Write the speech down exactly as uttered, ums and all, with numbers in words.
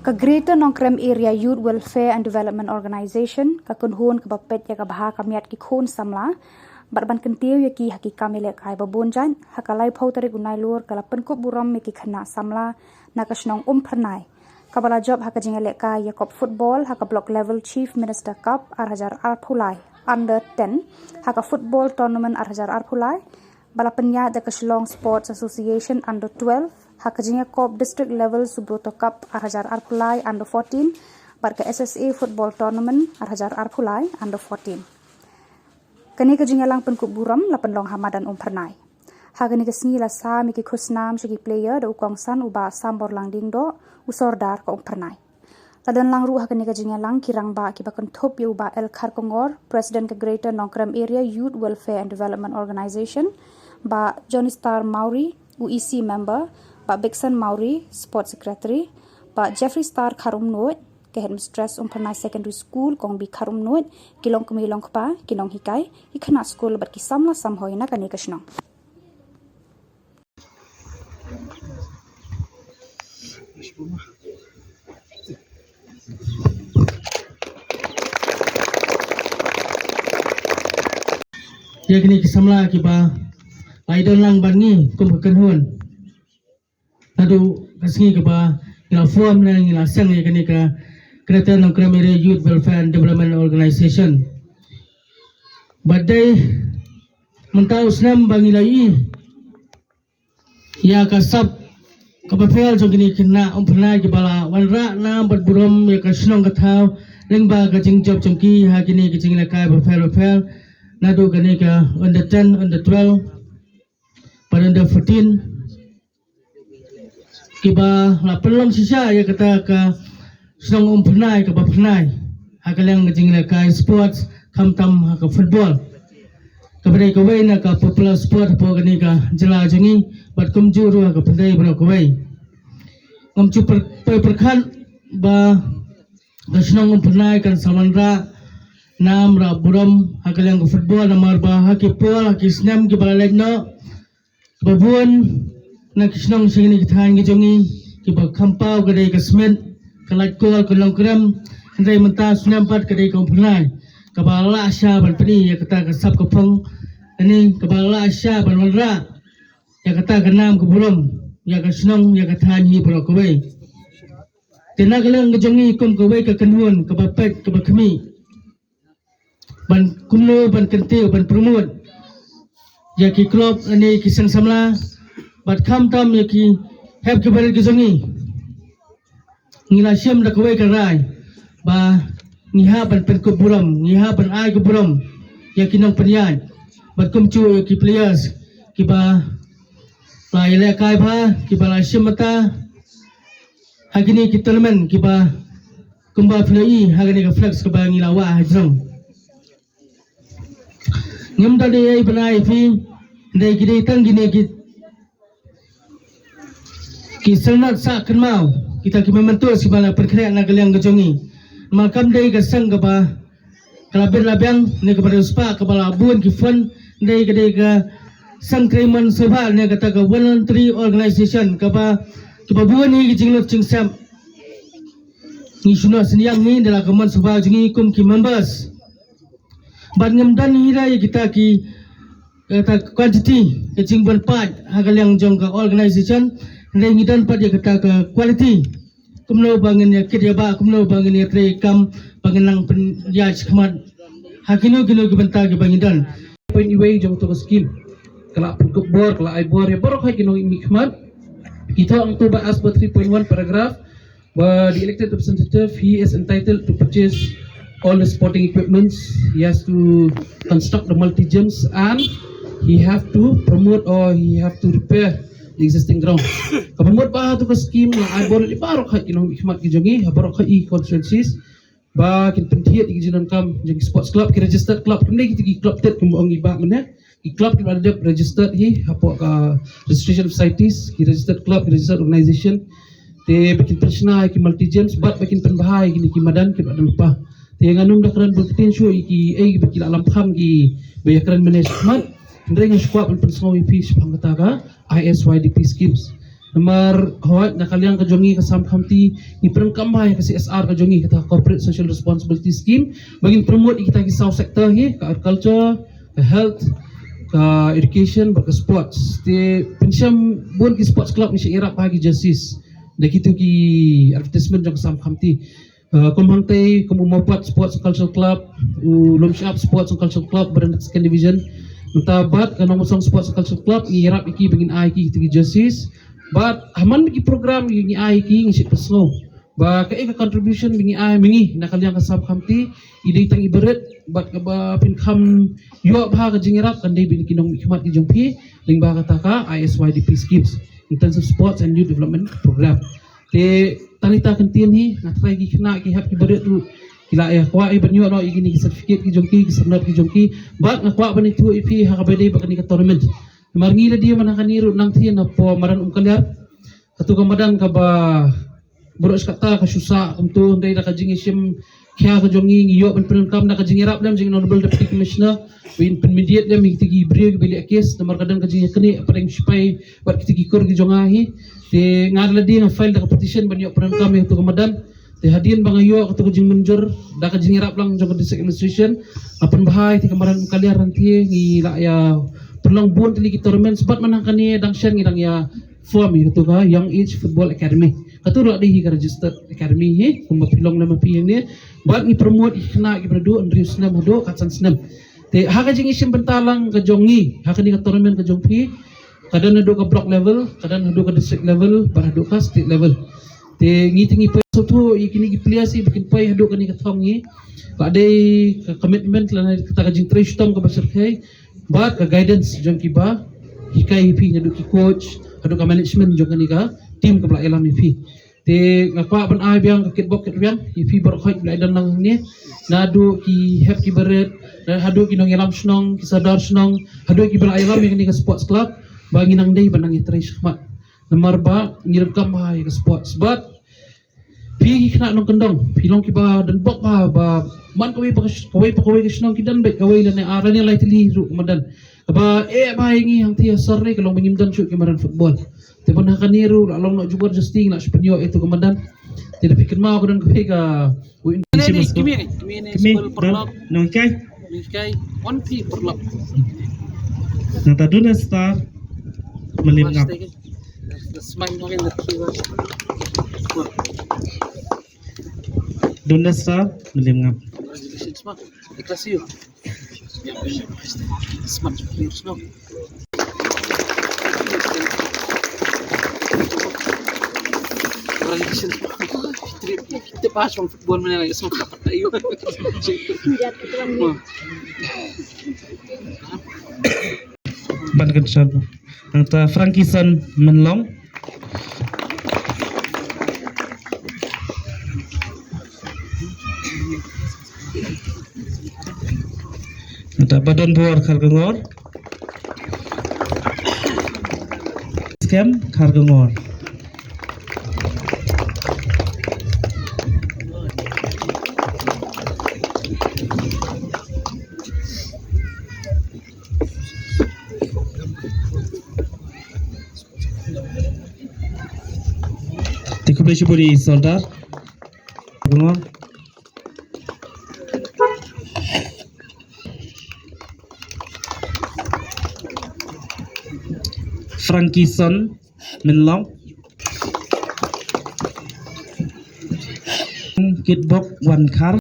Ka Greater Nongkrem Area Youth Welfare and Development Organization ka kynhun kaba peit ïa ka bha ka miat ki khun samla bad ban kyntiew ïa ki ha ki kam ïalehkai ba bun jait ha ka laiphew tarik u Nailur ka la pynkup burom ïa ki khynnah samla na ka shnong Umphyrnai kaba la jop ha ka jingïalehkai ïa kop football ha ka Block Level Chief Minister Cup ar hajar arphew lai Under ten ha ka Football Tournament ar hajar arphew lai ba la pynïaid da ka Shillong Sports Association Under twelve ha ka jingïakop District Level Subroto Cup ar hajar arphew lai Under fourteen bad ka S S A Football Tournament ar hajar arphew lai Under fourteen. Kane ka jingïalang pynkup burom la pynlong ha madan Umphyrnai. Ha kane ka sngi la sam ïa ki khusnam sha ki player da u kongsan u Bah Samborlang Diengdoh, u Sordar ka Umphyrnai. La don lang ruh ha kane ka jingïalang ki rangbah kiba kynthup ïa u Bah L Kharkongor, President ka Greater Nongkrem Area Youth Welfare and Development Organization, Bah Johnny Star Mawrie, u E C member, Bah Bixon Mawrie, Sports Secretary, Bah Jeffrey Star Kharumnuid, ka Headmistress Umphyrnai Secondary School, Kong B Kharumnuid, ki longkmie longkpa, ki nonghikai, ki khynnah skul bad ki samla samhoi na kane ka shnong. Ïa kine ki samla kiba la ïadon lang bad ngi kum ka kynhun. Naduh ka sngi kaba ngi la form ne ngi la seng ïa kane ka Greater Nongkrem Area Youth Welfare and Development Organization. Bad dei mynta u snem ba ngi la ïohi ïa ka sap kaba pher jong kine ki khynnah Umphyrnai kiba la wanrah nam bad burom ïa ka shnong ka thaw lyngba ka jingjop jong ki ha kine ki jingïalehkai bapher bapher, naduh kane ka under ten, under twelve bad under fourteen, kiba la pynlong shisha ïa kata ka shnong Umphyrnai kaba phyrnai ha ka liang ka jingïalehkai sports, khamtam ha ka football, kaba dei kawei na ka popular sport hapoh kane ka jylla jong ngi bad kumjuh ruh ha ka pyrthei baroh kawei. Ngam ju pyrkhat ba ka shnong Umphyrnai kan sa wanrah nam rah burom ha ka liang ka football, namar ba ha ki por, ha ki snem kiba la leit noh, ba bun na ki shnong sha kine ki thaiñ ki jong ngi kiba kham paw ka dei ka Smit, ka Laitkor, ka Nongkrem, hynrei mynta snem pat ka dei ka Umphyrnai kaba la shah ban pyni ïa kata ka sap ka phong, kane kaba la shah ban wanrah ïa kata ka nam ka burom ïa ka shnong, ïa ka thaiñ hi baroh kawei. Te na ka liang ka jong ngi kum kawei ka kynhun kaba peit kaba khmih ban kumno ban kyntiew ban promote ïa ki club ne ki seng samla bad khamtam ïa ki hep ki barit ki jong ngi. Ngi la shim da kawei ka rai ba ngi hap ban pynkup burom, ngi hap ban ai ka burom ïa ki nongpynïaid bad kumjuh ïa ki players kiba la ïalehkai bha, kiba la shim bynta ha kine ki tournament kiba kumba phi la ïohi ha kane ka flex kaba ngi la wah ha jrong. Ngim da dei ei ban ai phi, dei ki dei tang kine ki ki sernat sah kynmaw, kita ki mementos kiba la pynkhreh na ka liang ka jong ngi. Namar kam dei ka seng kaba ka la bit la biang ne kaba riewspah kaba la bun ki fund, dei ka dei ka seng trei mon sngewbha ne kata ka voluntary organization kaba kiba bun hi ki jinglut jingsep. Ngi shu noh synñiang ngi da la ka mon sngewbha jong ngi kum ki members. Bad ngim don hi da ïa kita ki kata ka quantity ka jingbun paid ha ka liang jong ka organization, hynrei ngi don pat ïa kata ka quality. Kumno ba ngin ïa kit ïa ba, kumno ba ngin ïa trei kam ba ngin nang pynïaid shakhmat ha kino kino ki bynta kiba ngi don. Point iwei jong to ka skim ka la pynkup bor, ka la ai bor ïa baroh hi ki nongmihkhmat. Kita ong to ba as per three point one paragraph, but the elected representative, he is entitled to purchase all the sporting equipments. He has to construct the multi gyms and he have to promote or he have to repair the existing ground. Ka promote ba tu ka scheme la ai bor li baroh hi ki nongmihkhmat ki jong ngi ha baroh hi constituencies ba kin pynthied ki jingdonkam jong ki sports club, ki registered club, kim dei ki club tet kum ong i ba mane. Ki club kiba la dep registered hi hapoh ka registration societies, ki registered club, ki registered organization. Te ba kin pynshna ki multi gyms bad ba kin pynbha ïa kine ki madan kiba don lypa. Te ngan ym da kren bun ktien shuh ïa ki ei ba ki la lam kham ki ba ïa kren mane shakhmat. Hynrei nga shu kwah ban pynsngew ïa phi shaphang kata ka I S Y D P schemes. Namar hawai na ka liang ka jong ngi ka Assam Khamti ngi pyndonkam bha ïa ka C S R ka jong ngi, kata Corporate Social Responsibility Scheme, ba ngin promote ïa kita ki saw sector hi, ka agriculture, ka health, ka education bad ka sports. Te pynshai bun ki sports club ngi shah ïarap ha ki jerseys da kitu ki advertisement jong ka Assam Khamti. Uh, kum hangtei kum u Mopat Sports and Cultural Club, u Lumshap Sports and Cultural Club, ba don second division. Mynta bad ka Nongmynsong Sports and Cultural Club ngi ïarap ïa ki ba ngin ai ïa ki kitu ki jerseys. Bad ha man ki program ngi ai ïa ki, ngi shah pynsngew ba kaei ka contribution ba ngi ai mynta na ka liang ka Assam Khamti, i dei tang i barit bad kaba pynkham ïoh bha ka jingïarap kan dei ba ki nongmihkhmat ki jong phi lyngba kata ka I S Y D P schemes, Intensive Sports and Youth Development Program. Te tang ita kyntien hi, nga trai ki khynnah ki hep ki barit ruh ki la ïa kwah ïa ban ïoh noh ïa kine ki certificate ki jong ki, ki syrnod ki jong ki. Bad nga kwah ban ïathuh ïa phi ha kaba dei bad kane ka tournament. Namar ngi la dei man ha kane ruh nangta na pdeng madan Umkaliar. Katu ka madan kaba baroh shi katta ka shu sah kumtu, hynrei da ka jingïashim khia ka jong ngi, ngi ïoh ban pyndonkam da ka jingïarap lem jong u Honorable Deputy Commissioner, ba in pynmyndiat lem ïa kita ki briew kiba leh case, namar ka don ka jingïaknieh hapdeng sipai bad kita ki kur ki jong nga hi. Te nga la dei nga file da ka petition ban ïoh pyndonkam ïa katu ka madan. Te hadien ba nga ïoh katu ka jingmynjur da ka jingïarap lang jong ka District Administration, nga pynbha ïa kata ka madan Umkaliar, hynrei ngi la ïa pynlong bun tylli ki tournaments bad man ha kane dang shen ngi dang ïa form ïa katu ka Young Age Football Academy. Katu ruh dei hi ka registered academy hi, kumba phi long lem phi ïa ngi. Bad ngi promote ïa ki khynnah kiba naduh hynriew snem haduh khatsan snem. Te ha ka jingïashim bynta lang ka jong ngi ha kane ka tournament ka jong phi, ka don haduh ka block level, ka don haduh ka district level, bad haduh ka state level. Te ngi te ngi pyrshang sngewthuh ïa kine ki players hi ba kin poi haduh kane ka thong hi. Ka dei ka commitment lane kata ka jingtrei shitom kaba syrkhei bad ka guidance jong kiba hikai ïa phi, naduh ki coach haduh ka management jong kane ka team kaba la ïalam ïa phi. Te nga kwah ban ai biang ka kitbok kitrwiang ïa phi baroh khoit ba la ïadon lang hangne, naduh ki hep ki barit, haduh ki nongïalam shnong, ki sordar shnong, haduh kiba la ïalam ïa kane ka sports club, ba ngin nang dei ban nang ïatrei shakhmat. Namar ba ngi donkam bha ïa ka sports. Bad phi ki khynnah nongkyndong, phi long kiba don bok bha, ba man kawei pa kawei pa kawei ka shnong ki don beit kawei lane ar lane lai tylli ruh ka madan. Kaba eh bha ïa ngi hangtei ha sor ne ka long ba ngim don shuh ki madan football. Te ban ha kane ruh la long noh jubor justi ngi la shu pynïoh ïa katu ka madan. Te da phi kynmaw ka don kawei ka Kimi, kimi, kimi, kimi, nonghikai. Nonghikai, one fee per lap. Nangta Dune Star, Mylliem Ngap. Dune Star, Mylliem Ngap. Congratulations, ma. Ikhlas you. Smart players, no? Congratulations. Kita pas bang football mana lagi semua dapat tayo. Ban kan sal. Nangta Frankison Menlong. Nangta Badon Buor Kharkongor. Skem Kharkongor. Te khublei shibun ïa i Sordar. Frankison Menlong. Kitbok Wankhar.